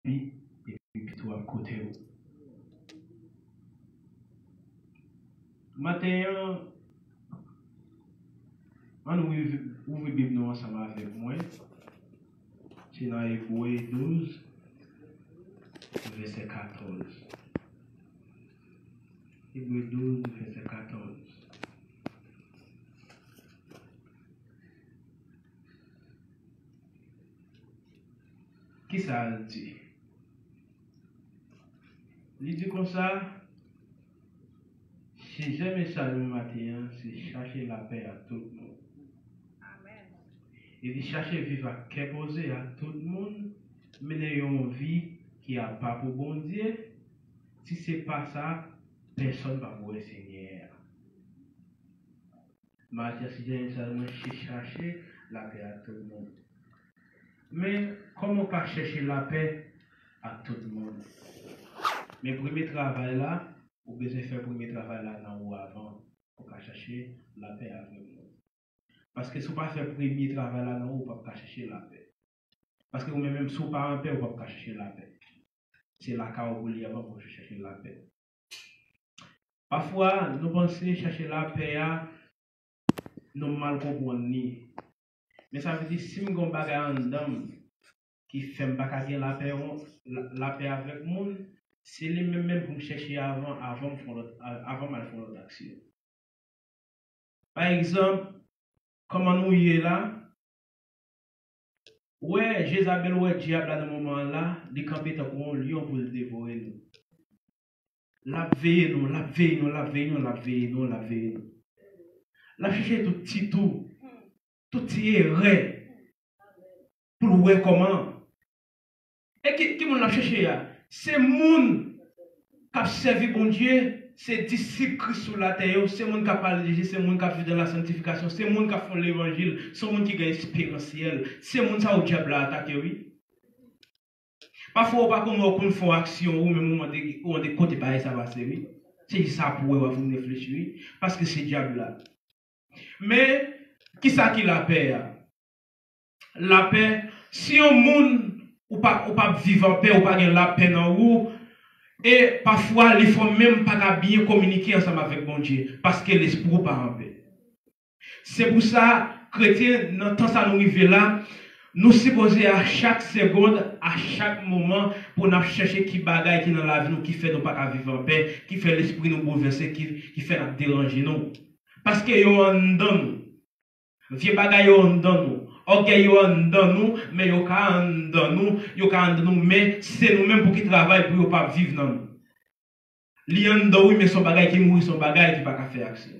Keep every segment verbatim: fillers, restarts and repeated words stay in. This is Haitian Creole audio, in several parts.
epi, epi pito ap koute w. Maten an, ann ouvri, ouvri Bib nou ansanm avèk mwen. Se nan Ebre douz, vèsè katòz. Ebre douz, vèsè katòz. Kisa l di? Li di konsa, sijè mesaj mwen maten an, se chache lapè ak tout moun. Amèn. Li di chache viv ak kè poze ak tout moun, mennen yon vi ki apa pou Bondye, si se pa sa, pèsonn p ap wè Senyè a. Maten an, sijè mesaj mwen se chache lapè ak tout moun. Men, kòman w ka chèche lapè ak tout moun? Men premye travay la, ou bezwen fè premye travay la nan ou avan, pou w ka chache lapè avèk moun. Paske si w pa fè premye travay la nan ou, ou p ap ka chèche lapè. Paske ou menm, menm si w pa anpè, ou p ap ka chèche lapè. Se lakay ou pou li avan pou w chèche lapè. Pafwa, nou panse chache lapè a, nou mal konprann li. Men sa vle di, si m gen yon bagay anndan m ki fè m pa ka gen lapè, yon, la, lapè avèk moun, se li menm menm pou m chèche avan, avan m fè yon lòt, a, avan m al fè yon lòt aksyon. Pa egzanp, kòman nou ye la? Ou wè, Jezabèl wè dyab la nan moman an la, li kanpe tankou yon lyon pou l devore nou. L ap veye nou, l ap veye nou, l ap veye nou, l ap veye nou, l ap veye nou. L ap chèche tout ti tou, tout ti erè pou l wè kòman. E ki, ki moun l ap chèche a? Se moun k ap sèvi Bondye, se disip Kris sou latè yo, se moun k ap pale de Jezi, se moun k ap viv dan la santifikasyon, se moun k ap fè levanjil, se moun ki gen esperansye, se moun sa yo dyab la atake, wi. Pafwa ou pa konn wè, ou konn fè yon aksyon, ou menm ou mande, ou mande kote bagay sa pase, wi. Se jis apre w ap vin reflechi, wi. Paske se dyab la. Men, kisa ki lapè a? Lapè, si yon moun, ou pa, ou pa viv anpè, ou pa gen lapè nan ou, e pafwa li fè w menm pa ka byen kominike ansanm avèk Bondye, paske lespri w pa anpè. Se pou sa, kretyen, nan tan sa nou rive la, nou sipoze a chak segond, a chak moman, pou n ap chèche ki bagay ki nan lavi nou ki fè nou pa ka viv anpè, ki fè lespri nou boulvèse, ki, ki fè n ap deranje nou. Paske yo anndan nou. Vye bagay yo anndan nou. Ògèy yo anndan nou, men yo ka anndan nou, yo ka anndan nou, men se nou menm pou ki travay pou yo pa viv nan nou. Li anndan w, wi, men se yon bagay ki mouri, se yon bagay ki pa ka fè aksyon.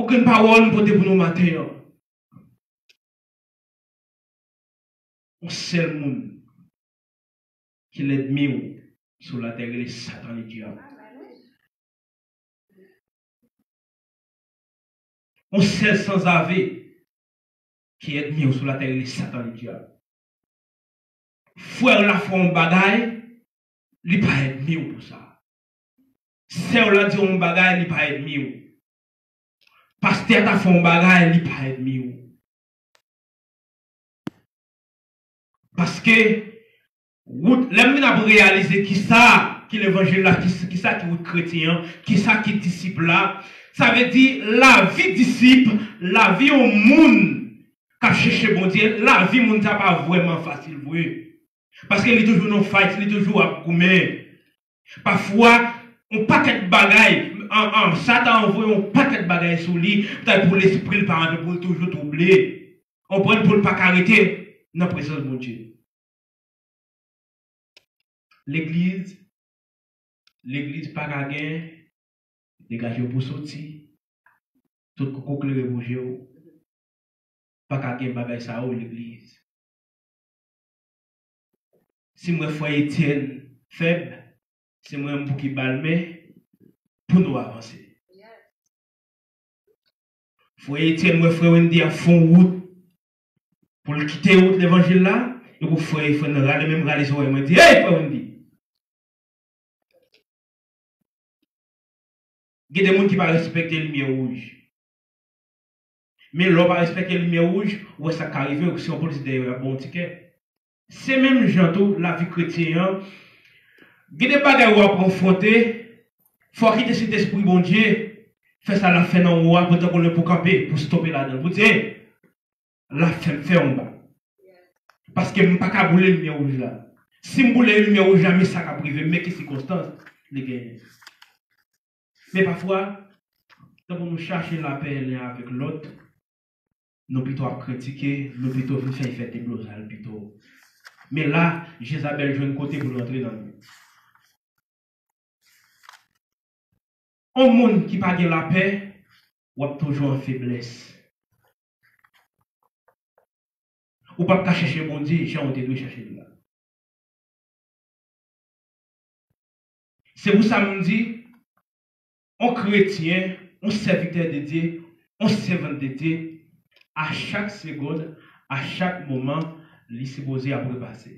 Okenn pawòl m pote pou nou maten an. Yon sèl moun ki lènmi w sou latè rele Satan, le dyab. Yon sèl sanzave ki ènmi w sou latè rele Satan, le dyab. Frè w la fè yon bagay, li pa ènmi w pou sa. Sè w la di yon bagay, li pa ènmi w. Pastè a ta fè yon bagay, li pa ènmi w. Paske, wout, lè m vin ap reyalize kisa ki levanjil la, ki, kisa ki wout kretyen an, kisa ki disip la, sa vle di lavi disip, lavi yon moun k ap chèche Bondye, lavi moun sa pa vrèman fasil vre. Paske li toujou nan fight, li toujou ap goumen. Pafwa, yon pakèt bagay, an, an, Satan anvoye yon pakèt bagay sou li, pou lespri l pa antre, pou l toujou twouble. Konprann, pou l pa ka rete nan prezans Bondye. Legliz, legliz pa ka gen, degaje w pou soti, tout koko klere pou je w. Pa ka gen bagay sa yo, legliz. Si m wè frè Etienne fèb, se mwen menm pou ki ba l men pou nou avanse. Frè Etienne wè frè Wendy ap fè yon wout pou l kite wout levanjil la, epi frè Etienne rale men m, rale zòrèy mwen, di, "Hey, frè Wendy!" Gen de moun ki pa respekte limyè wouj. Men lè w pa respekte limyè wouj, ou wè sa k ka rive w, si yon polis dèyè w, y ap ba w yon tikè. Se menm jan tou, lavi kretyen an, gen de bagay w ap rankontre, fò w kite Sentespri Bondye fè sa l ap fè nan ou a, pou tankou lè pou kanpe, pou stope ladan l, pou di, "Hey, l ap fè m fè yon ba." Paske m pa ka boule limyè wouj la. Si m boule limyè wouj la, men sa k ap rive m, men ki sikonstans li genyen. Men pafwa, tankou nou chache lapè len avèk lòt, nou pito ap kritike, nou pito vin fè efè deblozay pito. Men la, Jezabèl jwenn kote pou l rantre nan nou. Yon moun ki pa gen lapè, w ap toujou an feblès. Ou p ap ka chèche Bondye jan ou te dwe chèche l la. Se pou sa m di, yon kretyen, yon sèvitè de Dye, yon sèvant de Dye, a chak segonn, a chak moman, li sipoze ap repase.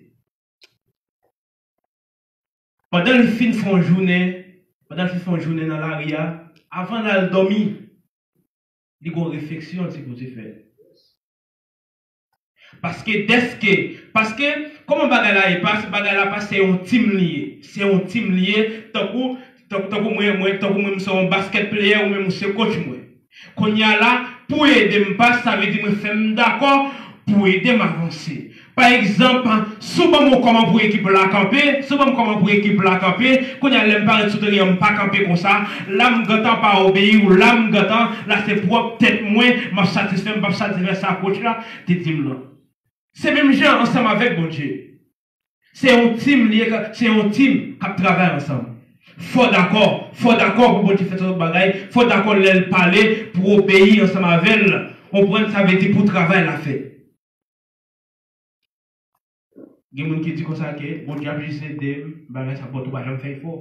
Pandan l fin fè yon jounen, pandan l fin fè yon jounen nan lari a, avan l al dòmi, li gen yon refleksyon l sipoze fè. Paske dèske, paske, kòman bagay la ye, pas, bagay la pa se yon team li ye. Se yon team li ye, tankou, tankou, tankou mwen, mwen, tankou mwen, m se yon basket player, ou menm, ou se coach mwen. Kounye a la, pou ede m pas, sa vle di mwen fè m dakò pou ede m avanse. Pa egzanp, si w ban m yon kòman pou ekip la kanpe, si w ban m kòman pou ekip la kanpe, kounye a lè m parèt sou teren an, m pa kanpe konsa, la m gentan pa obeyi w, la m gentan, la se pwòp tèt mwen, m ap satisfè m, m p ap satisfè sa coach la te di m lan. Se menm jan ansanm avèk Bondye. Se yon team li ye, se yon team k ap travay ansanm. Fò w dakò, fò w dakò pou Bondye fè tout bagay, fò w dakò lè l pale pou w obeyi ansanm avè l. Konprann sa vle di pou travay la fèt. Gen moun ki di konsa ke Bondye ap jis ede m, bagay sa, but ou pa janm fè efò.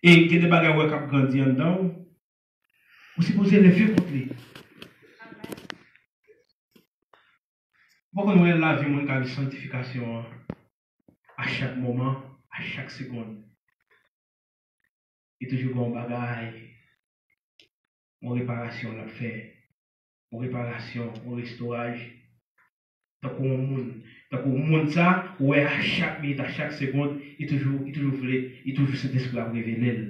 E gen de bagay ou wè k ap grandi anndan w, ou sipoze leve kont li. Ou pa konn wè lavi moun k ap viv sanktifikasyon an, a chak moman, a chak segonn. Li toujou gen yon bagay, yon reparasyon l ap fè, yon reparasyon, yon restoraj. Tankou yon moun, tankou yon moun sa, ou wè a chak minit, a chak segonn, li toujou, li toujou vle, li toujou Sentespri ap revele l.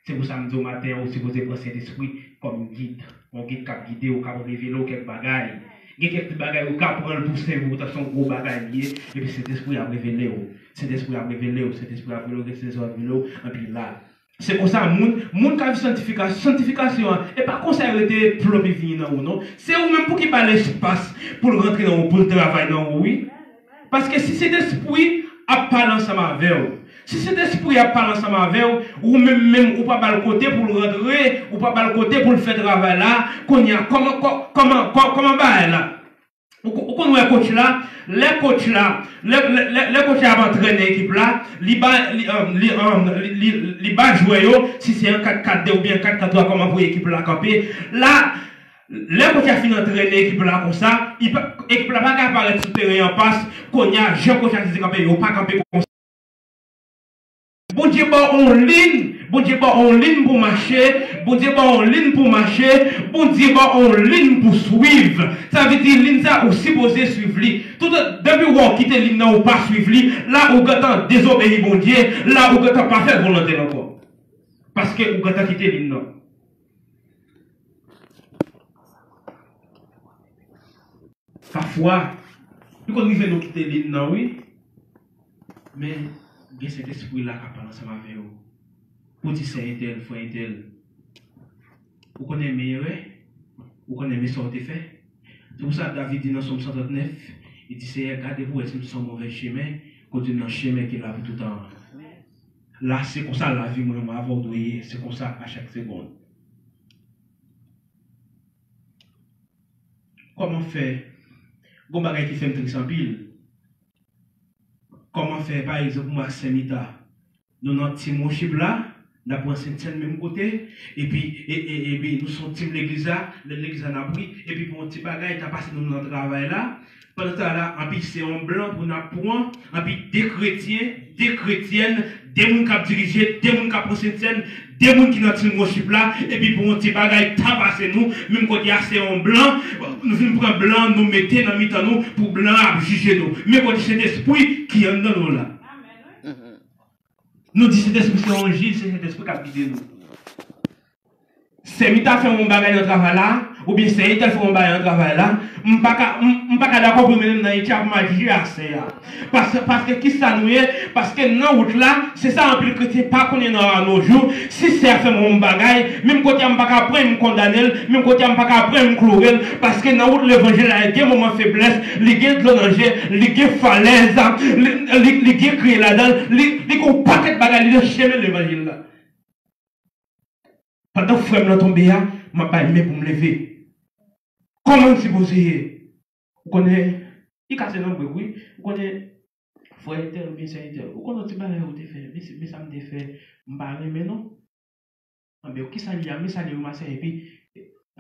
Se pou sa m di w maten an, ou sipoze pran Sentespri kòm gid. Yon gid k ap gide w, k ap revele w kèk bagay. Gen kèk ti bagay ou ka pran l pou senp, ou ta se yon gwo bagay li ye, epi Sentespri ap revele w. Sentespri ap revele w, Sentespri ap revele w, Sentespri ap revele w, anpi la. Se konsa, moun, moun ka viv sanktifikasyon, sanktifikasyon an, e pa konsa l rete plop li vini nan ou, non. Se ou menm pou ki ba l espas pou l rantre nan ou, pou l travay nan ou, wi. Paske si Sentespri ap pale ansanm avè w, si Sentespri ap pale ansanm avè w, ou menm menm, ou pa ba l kote pou l rantre, ou pa ba l kote pou l fè travay la, kounye a, kòman, kò-, kòman, kò-, kòman bagay la? Ou, ou konn wè coach la, lè coach la, lè, lè, lè, lè coach la ap antrene ekip la, li ba, li, um, li, um, li, li, li ba jwè yo, si se an kat kat de oubyen kat kat twa, kòman pou ekip la kanpe. La, lè coach la fin antrene ekip la konsa, li pa, ekip la pa ka parèt sou teren an pas, kounye a, jan coach la te di kanpe, yo pa kanpe konsa. Bondye ba w yon lin, Bondye ba w yon lin pou mache, Bondye ba w yon lin pou mache, Bondye ba w yon lin pou swiv. Sa vle di lin sa, ou sipoze swiv li. Tout, depi w kite lin nan, ou pa swiv li, la ou gentan dezobeyi Bondye, la ou gentan pa fè volonte l ankò. Paske ou gentan kite lin nan. Pafwa, li konn rive nou kite lin nan, wi. Men, gen Sentespri la k ap pale ansanm avè w. Pou di sè entèl, frè entèl, ou konn enmen erè, ou konn enmen sa w te fè. Se pou sa David di nan Sòm san trant nèf, li di, Seyè, gade pou w wè si m sou yon move chemen, kontinye nan chemen ki lavi toutan an. La, se konsa lavi mwen, mwen avè w dwe ye, se konsa a chak segonn. Kòman fè, gon bagay ki fè m tris anpil. Kòman fè, pa egzanp, mwen ak Sè Mita, nou nan team worship la, N ap pran sentsèn menm kote, epi, e, e, epi nou se yon tim legliz la, lè legliz la n ap ri, epi pou yon ti bagay ta pase nou nan travay la. Pandan tan la, anpi se yon blan pou n ap pran, anpi de kretyen, de kretyèn, de moun k ap dirije, de moun k ap pran sentsèn, de moun ki nan team worship la, epi pou yon ti bagay ta pase nou, menm kote a se yon blan, nou vin pran blan, nou mete nan mitan nou, pou blan ap jije nou. Men kote Sentespri ki anndan nou la. Nou di Sentespri se yon jij, se Sentespri k ap gide nou. Sè Mita fè yon bagay nan travay la, oubyen sè entèl fè yon bagay nan travay la, m pa ka, m, m pa ka dakò pou m mennen l nan etcha pou m al jije a sè a. Paske, paske kisa nou ye? Paske nan wout la, se sa anpil kretyen pa konnen nan a nos jours. Si sè a fè m yon bagay, menm kote a m pa ka pran m kondane l, menm kote a m pa ka pran m kloure l, paske nan wout levanjil la, gen moman feblès, li gen dlo nan je, li gen falèz, li, li, li gen kriye ladan l, li, li gen yon pakèt bagay, li nan chemen levanjil la. Pandan frè m nan tonbe a, m ap bay men pou m leve. Kòman m sipoze ye? Ou konnen, li kase nan brek, wi. Ou konnen, frè entèl oubyen sè entèl, ou konnen yon ti bagay ou te fè, men se, men sa m te fè, m pa renmen non. Anben, kisa li a, men sa li ranmase, epi,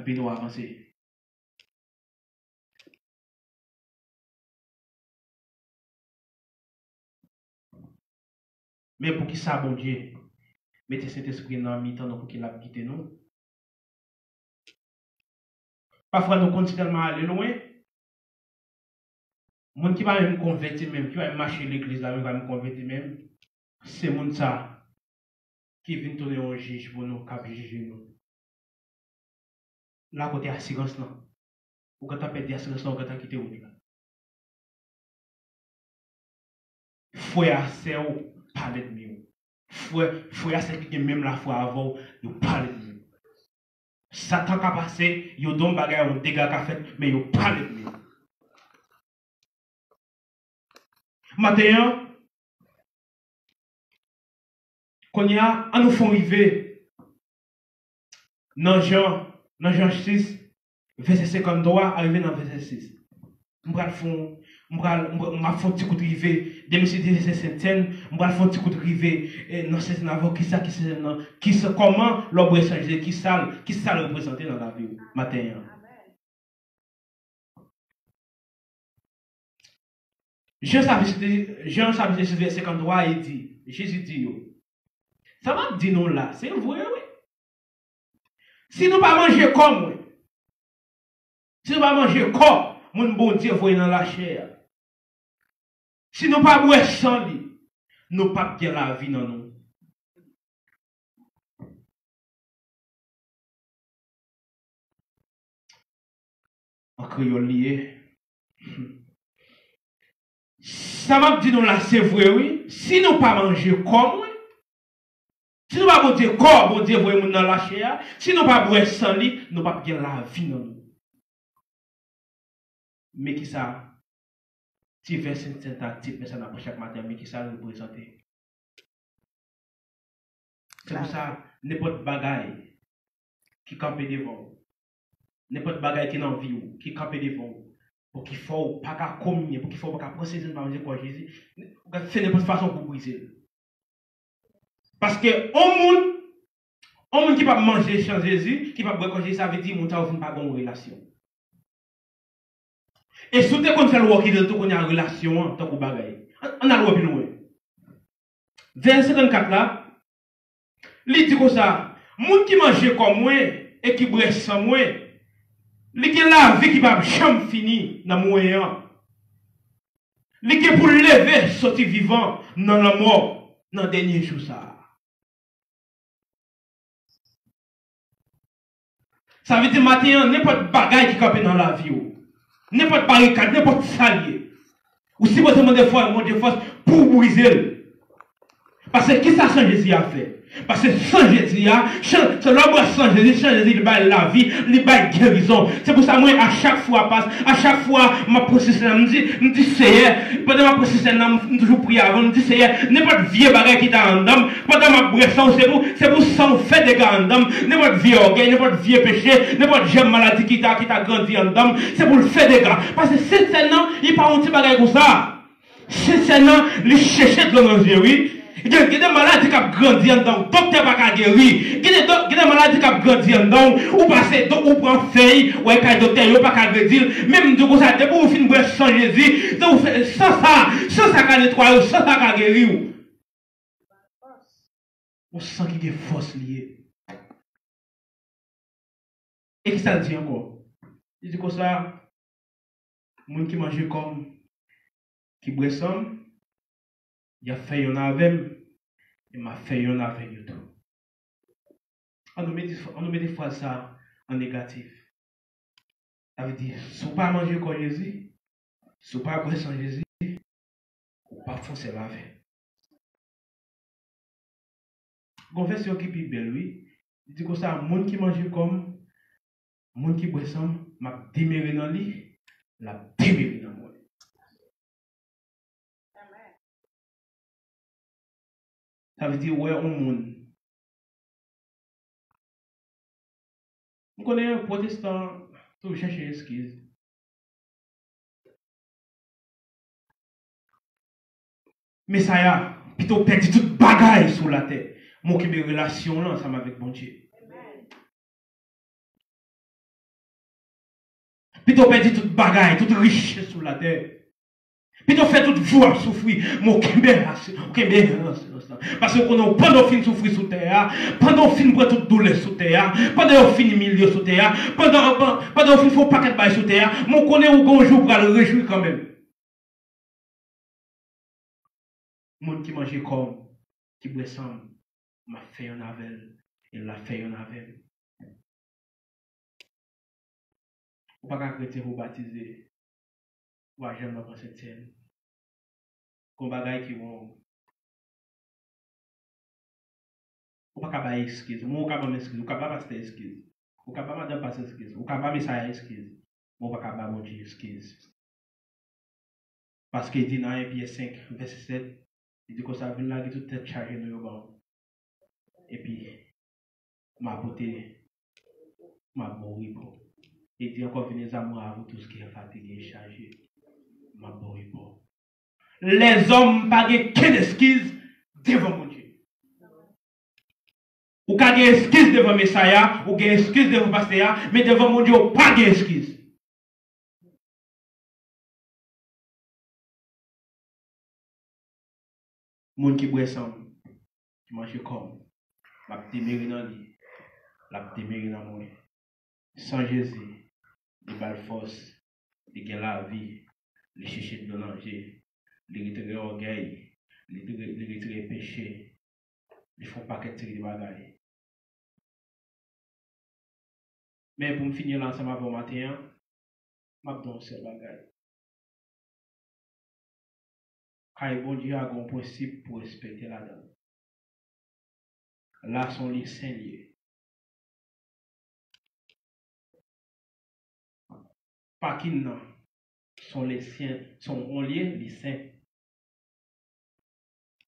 epi nou avanse. Men poukisa Bondye mete Sentespri nan mitan nou pou ke l ap gide nou? Pafwa nou konn si tèlman ale lwen, moun ki pa menm konvèti menm, ki pa menm mache legliz la, menm pa menm konvèti menm, se moun sa ki vin tounen yon jij pou nou, k ap jije nou. La kote asirans lan? Ou gentan pèdi asirans lan, ou gentan kite wout la. Frè a, sè w pa lènmi w. Frè, frè a, sè ki gen menm lafwa avè w, yo pa lènmi w. Satan ka pase, yo di w yon bagay, yon dega ka fèt, men yo pa lènmi w. Maten an, kounye a, an nou fè w rive nan Jan, nan Jan sis, vèsè senkanntwa, arive nan vèsè sis. M pral fè w, m pral, m pral, m ap fè w ti kout rive, demen si te se Sentèn, m pral fè w ti kout rive, eh, nan Sentèn avè w, kisa ki Sentèn nan, kisa, kòman, lè w bwè san Jezi, kisa l, kisa l reprezante nan lavi w, maten an. Jan chapit, Jan chapit sis vèsè senkanntwa, e di, Jezi di yo, sa m ap di nou la, se vre, wi. Si nou pa manje kò mwen, si nou pa manje kò moun Bondye voye nan lachè a, si nou pa bwè san li, nou p ap gen lavi nan nou. An kreyòl li ye. Sa m ap di nou la, se vre, wi. Si nou pa manje kò mwen, si nou pa Bondye kò, Bondye voye moun nan lachè a, si nou pa bwè san li, nou p ap gen lavi nan nou. Men kisa ti vè Sentèn sa, ti vè sa n ap pran chak maten, men kisa l reprezante? Se pou sa, nenpòt bagay ki kanpe devan w, nenpòt bagay ki nan vi w, ki kanpe devan w, pou ki fè w pa ka kominye, pou ki fè w pa ka pran Sentèn, pa manje kò Jezi, ou ka fè nenpòt fason pou w brize l. Paske yon moun, yon moun ki p ap manje san Jezi, ki p ap bwè kò Jezi, sa vle di moun sa yo vin pa gen yon relasyon. E si w te konn fè l, w ap kite l tou kounye a relasyon an tankou bagay. Ann, ann al wè pi lwen. Vèsè senkannkat la, li di konsa, moun ki manje kò mwen e ki bwè san mwen, li gen lavi ki p ap janm fini nan mwen an. Li gen pou l leve soti vivan nan lanmò nan dènye jou sa a. Sa vle di maten an, nenpòt bagay ki kanpe nan lavi w, nenpòt barikad, nenpòt sa l ye, ou sipoze mande fò, mande fòs pou w brize l. Paske kisa san Jezi a fè? Paske san Jezi a, san, se lè w bwè san Jezi, san Jezi li bay lavi, li bay gerizon. Se pou sa mwen, a chak fwa pas, a chak fwa m ap pran Sentèn nan, m di, m di, Seyè, pandan m ap pran Sentèn nan, m, m toujou priye avan, m di, Seyè, nenpòt vye bagay ki ta anndan m, pandan m ap bwè san w, se pou, se pou san w fè dega anndan m, nenpòt vye ògèy, nenpòt vye peche, nenpòt jèm maladi ki ta, ki ta grandi anndan m, se pou l fè dega. Paske Sentèn nan, li pa yon ti bagay konsa. Sentèn nan, li chèche dlo nan zye, wi. Gen, gen de maladi k ap grandi anndan w, doktè pa ka geri. Gen de, do- gen de maladi k ap grandi anndan w, ou pase, do- ou pran fèy, w al kay doktè, yo pa ka geri l. Men m di w konsa, depi w fin bwè san Jezi, depi w fè san sa, san sa ka netwaye w, san sa ka geri w. Yon san ki gen fòs li ye. E kisa l di ankò? Li di konsa, moun ki manje kò m, ki bwè san m, y ap fè yonn avè m, e m ap fè yonn avèk yo tou. An nou mete, an nou mete fraz sa an negatif. Sa vle di, si w pa manje kò Jezi, si w pa bwè san Jezi, ou p ap fè yon sèl avè l. Gon vèsyon ki pi bèl, wi. Li di konsa, moun ki manje kò m, moun ki bwè san m, m ap demere nan li, l ap demere nan mwen. Sa vle di, ou wè yon moun. M konnen pwotestan toujou chèche eskiz. Mesaya, pito w pèdi tout bagay sou latè, men w kenbe relasyon w lan ansanm avèk Bondye. Pito w pèdi tout bagay, tout richès sou latè. Pito w fè tout vi w ap soufri, men w kenbe, w kenbe esperans lan. Paske w konnen w, pandan w fin soufri sou tè a, pandan w fin pran tout doulè sou tè a, pandan yo fin imilye w sou tè a, pandan, pandan yo fin fè yon pakèt bagay sou tè a, men w konnen w gen yon jou w pral rejwi kanmenm. Moun ki manje kò m, ki bwè san m, m ap fè yonn avè l, e l ap fè yonn avè m. Ou pa ka kretyen pou w batize, ou pa janm nan pran sentsèn. Gon bagay ki wrong. Ou pa ka bay eskiz. Mwen, ou ka ban m eskiz. Ou ka ba pastè eskiz. Ou ka ba madanm pastè eskiz. Ou ka ba Mesaya eskiz. Men ou pa ka ba Bondye eskiz. Paske li di nan en Pyè senk, vèsè sèt, li di konsa, vin lage tout tèt chaje nou yo ban mwen. Epi, m a pote, m a ba w repo. Li di ankò, venez à moi, vous tous qui êtes fatigués et chargés, m a ba w repo. Lèzòm pa gen kenn eskiz devan Bondye. Ou ka gen eskiz devan Mesaya, ou gen eskiz devan pastè a, men devan Bondye ou pa gen eskiz. Moun ki bwè san m, ki manje kò m, m ap demere nan li, l ap demere nan mwen. San Jezi, li ba l fòs, li gen lavi, li chèche dlo nan je, li retire ògèy, li retire, li retire peche, li fè yon pakèt seri de bagay. Men pou m fini la ansanm avè w maten an, m ap di w yon sèl bagay. Kay Bondye a gen yon prensip pou respekte ladan l. La se yon lye sen li ye. Pakin nan se yon lye sen, se yon lye li sen.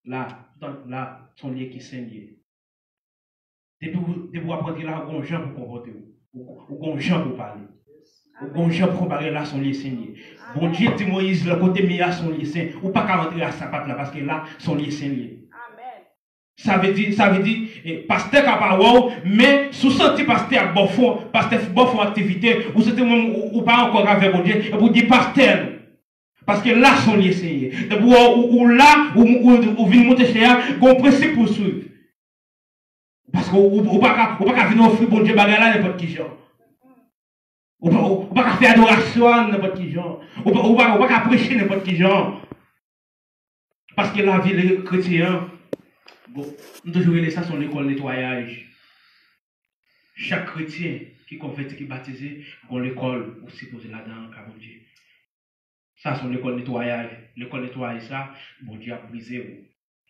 La, tout an la, se yon lye ki sen li ye. Depi w, depi w ap rantre la, ou gon jan pou konpòte w. Ou, ou gon jan pou pale. Ou gon jan pou konpare la, se yon lye sen li ye. Bondye di Moyiz, lè kote m ye a, se yon lye sen. Ou pa ka rantre a sapat la, paske la, se yon lye sen li ye. Sa vle di, sa vle di, eh, pastè ka pa wè w, men si w santi pastè ap ba w fon, pastè ba w fon aktivite, ou santi menm ou, ou pa ankò avè Bondye, epi w di pastè nou. Paske la se yon lye sen li ye. Depi w, ou, ou la, ou, ou, ou vin moute chè a, gon prensip pou w swiv. Paske ou, ou, ou pa ka, ou pa ka vin ofri Bondye bagay la nenpòt ki jan. Ou pa, ou, ou pa ka fè adorasyon an nenpòt ki jan. Ou pa, ou pa, ou pa ka preche nenpòt ki jan. Paske lavi le kretyen an, bon, m toujou rele sa se yon lekòl netwayaj. Chak kretyen ki konvèti, ki batize, gon lekòl ou sipoze ladan an ka Bondye. Sa se yon lekòl netwayaj. Lekòl netwayaj sa, Bondye ap brize w.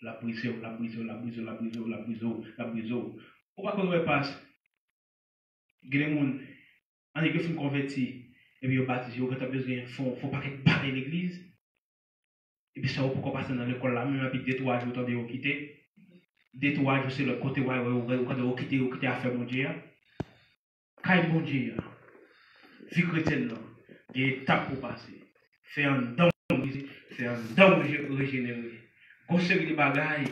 L ap brize w, l ap brize w, l ap brize w, l ap brize w, l ap brize w, l ap brize w. Ou pa konn wè pas. Gen de moun, annik yo fin konvèti, epi yo batize, yo gentan bezwen fè, fè yon pakèt bagay legliz. Epi sa yo poko pase nan lekòl la, menm epi de twa jou, tande yo kite. De twa jou, se lòt kote, w a wè, w a wè, w a wè, yo kite, yo kite afè Bondye a. Kay Bondye a, vi kretyèn nan, gen etap pou pase. Fè anndan w brize, fè anndan w reje-, rejenere. Gon seri de bagay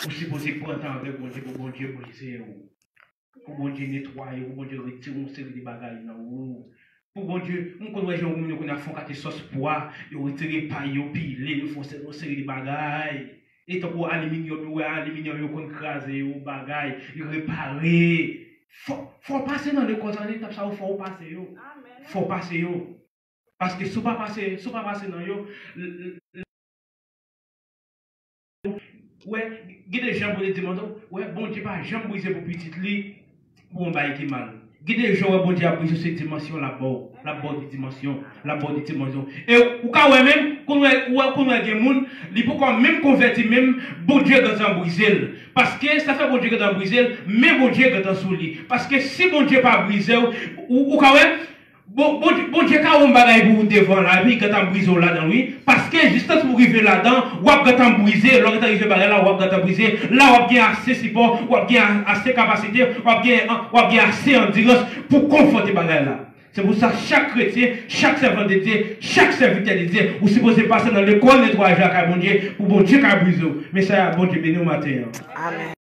Ou sipoze pran tan avèk Bondye pou Bondye brize w. Pou Bondye netwaye w, pou Bondye retire yon seri de bagay nan ou. Pou Bondye, m konn wè jan moun yo konn ap fè yon kate sòs pwa, yo retire pay yo, pile, yo fè yon seri de bagay. E tankou aliminyòm, yo wè aliminyòm yo konn kraze, yo bagay, yo repare. Fò, fò w pase nan lekòl sa, etap sa yo, fò w pase yo. Fò w pase yo. Paske si w pa pase, si w pa pase nan yo, l- l- l- wè, gen de jan pou li di manto, wè, Bondye pa janm brize pou pitit li, pou yon bagay ki mal. Gen de jan wè Bondye ap brize se dimansyon l ap ba w, l ap ba w de dimansyon, l ap ba w de dimansyon. E ou ka wè menm, konn wè, ou wè, konn wè gen moun, li poko menm konvèti menm, Bondye gentan brize l. Paske sa fè Bondye gentan brize l, men Bondye gentan sou li. Paske si Bondye pa brize w, ou, ou ka wè, Bon, Bondye, Bondye ka wè yon bagay pou ou devan la, epi li gentan brize w ladan l, wi. Paske jistans pou rive ladan, w ap gentan brize. Lè w gentan rive bagay la, w ap gentan brize. La, w ap gen ase sipò, w ap gen a- ase kapasite, w ap gen, w ap gen ase andirans pou konfwonte bagay la. Se pou sa, chak kretyen, chak sèvant de Dye, chak sèvitè de Dye, ou sipoze pase nan lekòl netwayaj lakay Bondye, pou Bondye ka brize w. Mesaj la, Bondye beni w maten an. Amèn.